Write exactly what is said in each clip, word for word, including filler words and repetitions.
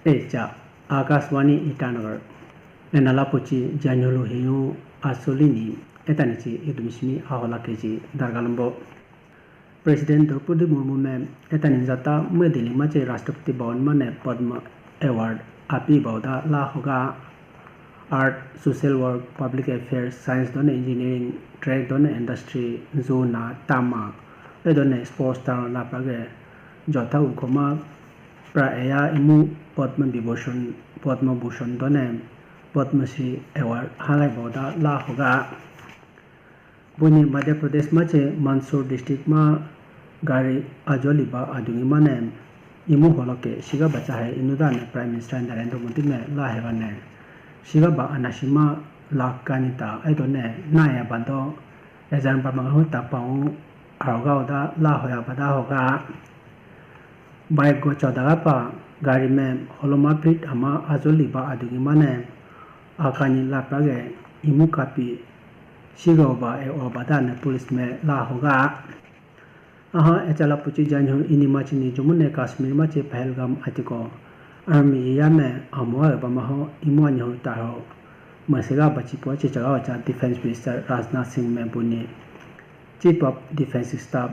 Echa, Akashvani Itanagar. Enala puchi janyulu hiyu asuli ni etanichi idumishimi ahola keji dargalambo. President Draupadi Murmu me etani jata medili mache Rashtrapati Bhavan mane Padma Award api bauda la hoga. Art, Social Work, Public Affairs, Science done Engineering, Trade done Industry, Zuna, Tama, e done Sports tar la prage jota ukoma pra eya imu Padma Vibhushan, Padma Bhushan done Padma Shri Award halai bauda la hoga. Buni Madhya Pradesh mache Mansoor district ma gari ajoliba adungi mane imu holoke siga bacha hai inudane Prime Minister Narendra Modi me la hegane. Siga ba anashima lakani ta aidone naya bando ejan ba manghu ta pau aroga oda la hoya bada hoga. Bike go chodaga pa gari me holoma pit ama ajoliba adungi mane akani la prage imu kapi siga oba e oba dane police me la hoga. Aha, echala puchi janyu ini machini Jammu and Kashmir machi Pahalgam atiko. Army iya me amoa ba maho imu anyo taho. Masega bachi po chi chaga cha Defense Minister Rajnath Singh me buni Chief of Defense Staff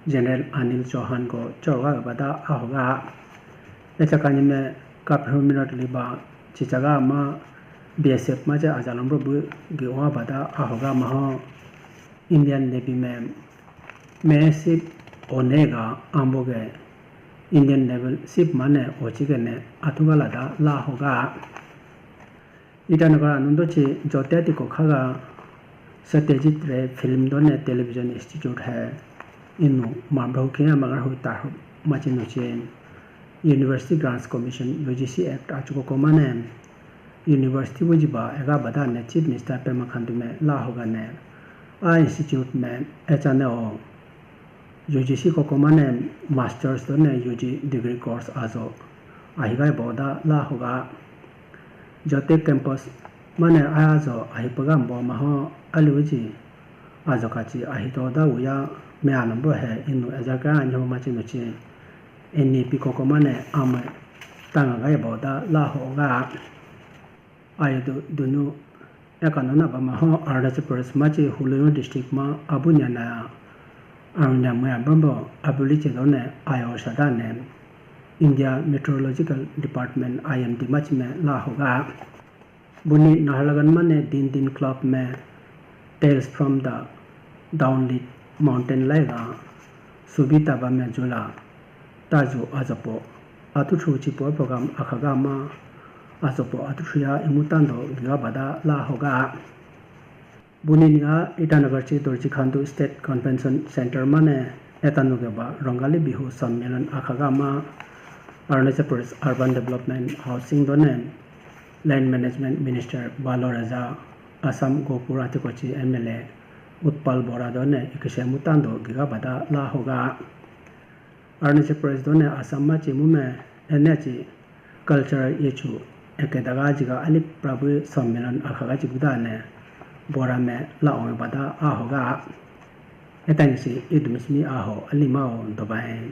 General Anil Chauhan go choga bada ahoga. Echa kani me kaphu minute liba chichaga ma B S F mache ajalom bu gi oa bada ahoga maho Indian Navy me massive onega amboge Indian Naval Ship mane ochigene athugalada la hoga. Itanagar anundo chi jote atiko khaga Satyajit Ray Film done Television Institute hai inu mambra hu khiya magar hu tahu machinu chi University Grants Commission U G C Act achuko komane University wujiba ega bada ne Chief Minister Pema Khandu me la hoga ne a institute me echane o U G C koko mane masters done U G degree course ajo ahigai boda la hoga. Jote campus mane ajo ahipaga bo maho aluji ajo kachi ahito da uya me alambo he inu ejaga anyo machi nuchi N E P koko mane ame tanga gai boda la hoga. Ayo du dunu ekanona ba maho Arunachal Pradesh machi Huloyon district ma abunya na arunya maya bambo abuli chedone ayo sadane India Meteorological Department I M D machi me la hoga. Buni Naharlagun mane Din Din Club me Tales from the Downlit Mountain laiga Subita ba me jula taju ajopo atuthu chipo program akhaga ma ajopo atuthu ya imutando giga bada la hoga. Buni niga Itanagar chi Dorji Khandu State Convention Center mane etanu geba Rongali Bihu Sammelan akhaga ma Arunachal Pradesh Urban Development Housing done Land Management Minister Balo Raja, Assam Gopur atikochi M L A Utpal Bora done ikisemu tando giga bada la hoga. Arunachal Pradesh done Assam ma chi mume ene chi cultural issue ekedaga jiga ali Prabhu Sammelan akhaga chi budane Bora me la ome bada ahoga. Etang si idumismi aho alimao dobai.